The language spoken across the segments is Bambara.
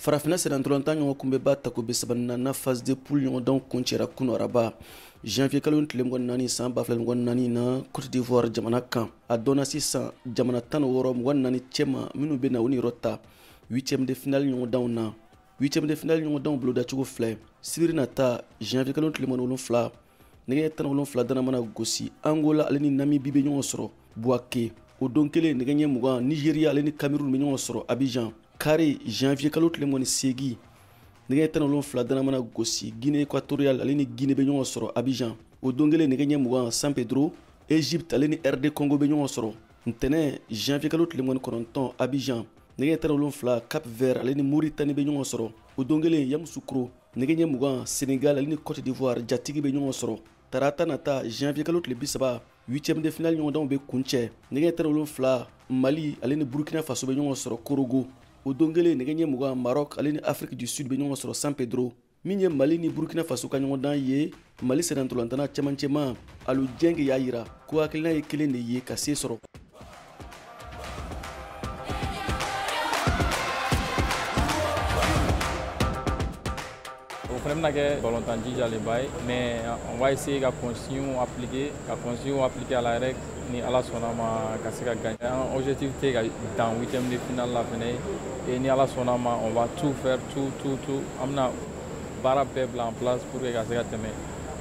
Farafinna sennantolatan ɲɔgɔn kunbɛnba tako 34 phase de poule ɲɔgɔndanw kuncɛra kunu araba janvier kalo tile 24 san 2024 na Côte d'Ivoire jamana kan. A dɔnna sisan jamana 16 24 cɛma minnu bɛ na u niyɔrɔ ta huitième de finale ɲɔgɔndanw na. Huitième de finale ɲɔgɔndanw bolodacogo filɛ: sibiri nata janvier kalo tile 27, nɛgɛ 17 dana mana gosi, Angola ale ni Namibie bɛ ɲɔgɔn sɔrɔ Bouaké. O don kelen, nɛgɛ ɲɛ 20, Nigeria ale ni Cameroun bɛ ɲɔgɔn sɔrɔ Abidjan. Kari janvier kalo tile 28, nɛgɛ 17 dana mana gosi, Guinée équatoriale ale ni Guinée bɛ ɲɔgɔn sɔrɔ Abidjan. O don kelen, nɛgɛ ɲɛ 20, San Pedro, Égypte ale ni RD Congo bɛ ɲɔgɔn sɔrɔ. Ntɛnɛn janvier kalo tile 29, Abidjan, nɛgɛ 17, Cap Vert ale ni Mauritanie bɛ ɲɔgɔn sɔrɔ. O don kelen, Yamoussoukro, nɛgɛ ɲɛ 20, Sénégal ale ni Côte d'Ivoire jatigi bɛ ɲɔgɔn sɔrɔ. Tarata nata janvier kalo tile 30, huitième de finale ɲɔgɔndanw bɛ kuncɛ, nɛgɛ 17, Mali ale ni Burkina Faso bɛ ɲɔgɔn sɔrɔ Korogo. O don kelen, nɛgɛ ɲɛ 20, Maroc ale ni Afrique du Sud bɛ ɲɔgɔn sɔrɔ San Pedro. Min ye Mali ni Burkina Faso ka ɲɔgɔndan ye, Mali sennantolatan cɛmancɛma Aliou Dieng y'a yira ko hakilina ye kelen de ye ka se sɔrɔ. O fana bɛna kɛ balontan jijalenba ye, mais on va essayer ka consignes appliquer, ka consignes appliquer à la règle, ni Ala sɔnna ma ka se ka gagner. An objectif tɛ ka dan huitième de finale la fɛnɛ et ni Ala sɔnna ma, on va tout faire, tout tout tout, an bɛna baara bɛɛ bila en place pour que ka se ka tɛmɛ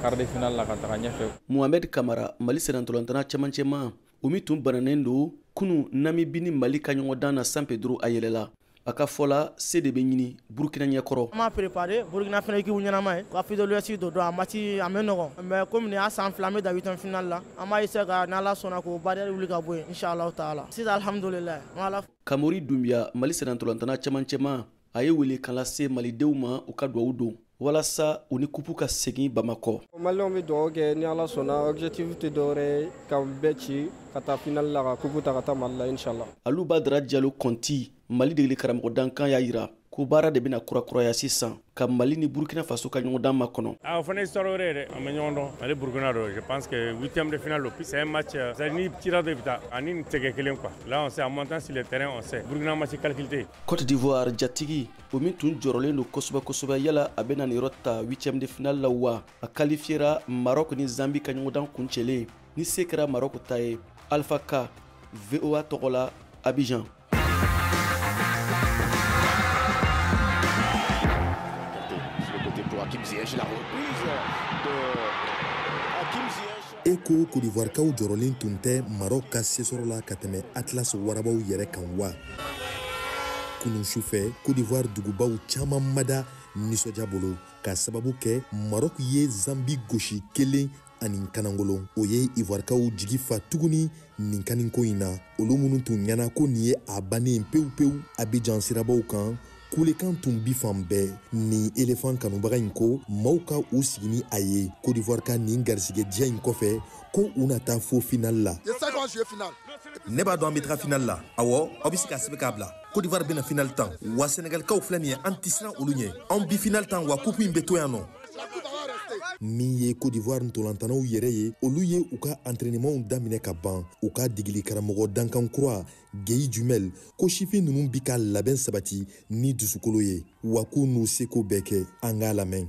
quart de finale la ka taga ɲɛfɛ. Mohamed Kamara, Mali sennantolatan cɛmancɛma, o min tun bananen don kunu Namibie ni Mali ka ɲɔgɔndan na San Pedro, a yɛlɛla. A ka fɔ la, se de bɛ ɲini Burukina ɲɛkɔrɔ. An m'a préparé Burukina fana équipe ɲɛnama ye, ka Afrique de l'Ouest don, a match a bɛ nɔgɔn, mais komi nin y'a san 2 an bɛ dan huitième finale la, an b'a essayer ka n'Ala sɔnna k'o barrière wuli ka bɔ yen, inchallahu taala. Sisan alhamdulilayi, an b'Ala. Kamori Dunbiya, Mali sennantolatan cɛmancɛma, a ye wele kan lase malidenw ma u ka duwawu don walasa u ni kupu ka segin Bamakɔ. Maliyɛnw bɛ dugawu kɛ, ni Ala sɔnna, objectif tɛ dɔwɛrɛ ye ka bɛɛ ci ka taa finale la, ka kupu ta ka taa Mali la, inchallah. Alu Badara Jalo Kɔnti, Mali degeli karamɔgɔ dankan, y'a yira ko baara de bɛna kurakuraya sisan ka Mali ni Burkina Faso ka ɲɔgɔndan makɔnɔ. Ah, o fana ye histoire wɛrɛ ye dɛ, an bɛ ɲɔgɔn dɔn, Mali Burkina don. Je pense que huitième de finale, c'est un match, c'est ni cira dɔ bɛ taa ani nin tɛ kɛ kelen quoi. Là on sait, en montant sur le terrain, on sait Burkina match calculé. Côte d'Ivoire jatigi, o min tun jɔrɔlen don kosɛbɛ kosɛbɛ, yala a bɛna nin yɔrɔ ta huitième de finale la wa? A qualifiera Maroc ni Zambie ka ɲɔgɔndan kuncɛlen ni se kɛra Maroc ta ye. Alpha K, VOA tɔgɔ la, Abidjan. E ko Côte d'Ivoirekaw jɔrɔlen tun tɛ Maroc ka sesɔrɔ la ka tɛmɛ Atlas warabaw yɛrɛ kan wa? Kunun sufɛ, Côte d'Ivoire dugubaw caman mada nisɔndiya bolo ka sababu kɛ Maroc ye Zambie gosi 1-0. O ye Ivoirekaw jigi fa tuguni nin kaniko in na, olu minnu tun ɲɛna ko nin ye a bannen pewu pewu. Abidjan sirabaw kan, kulekan tun bi fan bɛɛ. Nin elefan kanubaga in ko maaw ka u sigi ni a ye Côte d'Ivoire ka nin garisɛgɛ diya in kɔfɛ, ko u na taa fo final la. Ne b'a dɔn an bɛ taga final la. Awɔ, aw bɛ se k'a sɛbɛn k'a bila, Côte d'Ivoire bɛna final tan wa. Sénégalikaw filɛ nin ye, an tɛ siran olu ɲɛ, anw bi final tan wa, coupe in bɛ to yan nɔ. Min ye Côte d'Ivoire ntolantanaw yɛrɛ ye, olu ye u ka entraînementw daminɛ ka ban. U ka degeli karamɔgɔ dankan kura Guy Jumel ko sifin ninnu bi ka labɛn sabati ni dusukolo ye wa, k'u n'u seko bɛɛ kɛ. An k'a lamɛn.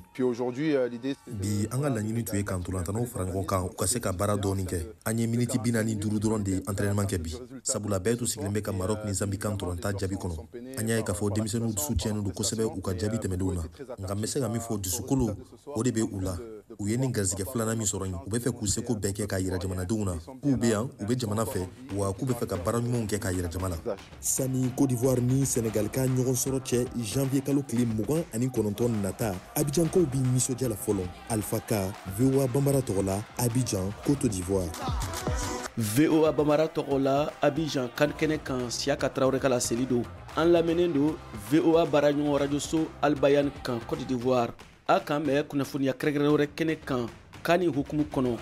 Bi, an ka laɲini tun ye ka ntolantanaw fara ɲɔgɔn kan, u ka se ka baara dɔɔni kɛ. An ye miniti 45 dɔrɔn de entraînement kɛ bi, sabula bɛɛ tun sigilen bɛ ka Maroc ni Zambie ka ntolanta jaabi kɔnɔ. An y'a ye k'a fɔ denmisɛnninw dusu tiɲɛnen don kosɛbɛ u ka jaabi tɛmɛnenw na, nka n bɛ se ka min fɔ, dusukolo o de bɛ u la. U ye nin garisɛgɛ filanan min sɔrɔ yen, u bɛ fɛ k'u seko bɛɛ kɛ k'a yira jamanadenw na k'u bɛ yan, u bɛ jamana fɛ wa, k'u bɛ fɛ ka baara ɲumanw kɛ k'a yira jama la. Sani Côte d'Ivoire ni Sénégal ka ɲɔgɔn sɔrɔ cɛ janvier kalo tile 29 nata, Abidjankaw bi nisɔndiya la fɔlɔ. Alpha K, VOA Bambara tɔgɔ la, Abidjan, Côte d'Ivoire. VOA Bambara tɔgɔ la, Abidjan kan kɛnɛ kan, Siyaka Tarawele ka laseli don. An lamɛnnen don VOA baaraɲɔgɔn rajoso Albayan kan Côte d'Ivoire. A kan bɛ kunnafoniya kɛrɛnkɛrɛn wɛrɛ kɛnɛ kan kan ni hukumu kɔnɔ.